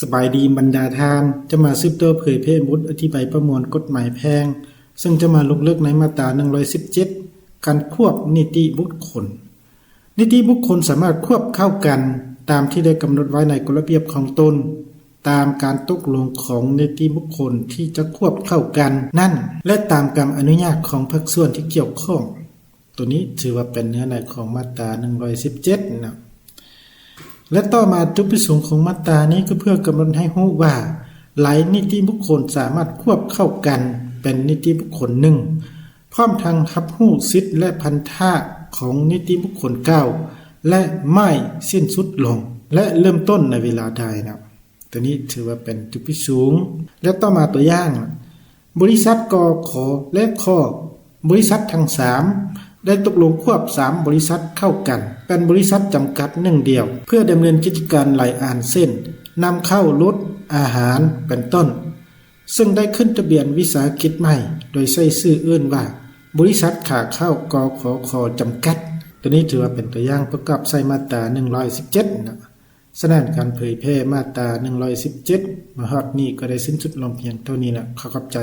ສະບາຍດີບັນດາທ່ານ, ຈະມາສືບຕໍ່ເຜີຍແຜ່ບົດອະທິບາຍປະມວນກົດໝາຍແພ່ງ, ເຊິ່ງຈະມາລົງເລິກໃນມາດຕາໜຶ່ງຮ້ອຍສິບເຈັດ ການຄວບນິຕິບຸກຄົນ. ນິຕິບຸກຄົນສາມາດຄວບເຂົ້າກັນຕາມທີ່ໄດ້ກຳນົດໄວ້ໃນກົດລະບຽບຂອງຕົນ, ຕາມການຕົກລົງຂອງນິຕິບຸກຄົນທີ່ຈະຄວບເຂົ້າກັນນັ້ນ ແລະ ຕາມການອະນຸຍາດຂອງພາກສ່ວນທີ່ກ່ຽວຂ້ອງ. ໂຕນີ້ຖືວ່າເປັນເນື້ອໃນຂອງມາດຕາໜຶ່ງຮ້ອຍສິບເຈັດນະ. ແລະ ຕໍ່ມາ ຈຸດປະສົງຂອງມາດຕານີ້ກໍເພື່ອກຳນົດໃຫ້ຮູ້ວ່າ ຫຼາຍນິຕິບຸກຄົນສາມາດຄວບເຂົ້າກັນເປັນນິຕິບຸກຄົນໜຶ່ງ, ພ້ອມທັງຮັບຮູ້ສິດ ແລະ ພັນທະຂອງນິຕິບຸກຄົນເກົ່າ ແລະ ໝ້າຍສິ້ນສຸດລົງ ແລະ ເລີ່ມຕົ້ນໃນເວລາໃດນະ. ໂຕນີ້ຖືວ່າເປັນຈຸດປະສົງ. ແລະ ຕໍ່ມາຕົວຢ່າງ, ບໍລິສັດ ກຂ ແລະ ຂ ບໍລິສັດທັງສາມ ໄດ້ຕົກລົງຄວບສາມບໍລິສັດເຂົ້າກັນ ເປັນບໍລິສັດຈຳກັດໜຶ່ງດຽວ ເພື່ອດຳເນີນກິດຈະການຫຼາຍອັນ ເຊັ່ນ ນຳເຂົ້າ, ລົດ, ອາຫານ ເປັນຕົ້ນ, ເຊິ່ງໄດ້ຂຶ້ນທະບຽນວິສາຫະກິດໃໝ່ ໂດຍໃຊ້ຊື່ເອີ້ນວ່າ ບໍລິສັດ ຂາເຂົ້າ ກຂຂ ຈຳກັດ. ໂຕນີ້ຖືວ່າເປັນຕົວຢ່າງປະກອບໃສ່ມາດຕາໜຶ່ງຮ້ອຍສິບເຈັດນະ. ສະນັ້ນ ການເຜີຍແຜ່ມາດຕາໜຶ່ງຮ້ອຍສິບເຈັດ ມາຮອດນີ້ກໍໄດ້ສິ້ນສຸດລົງພຽງເທົ່ານີ້ນະ. ຂໍຂອບໃຈ.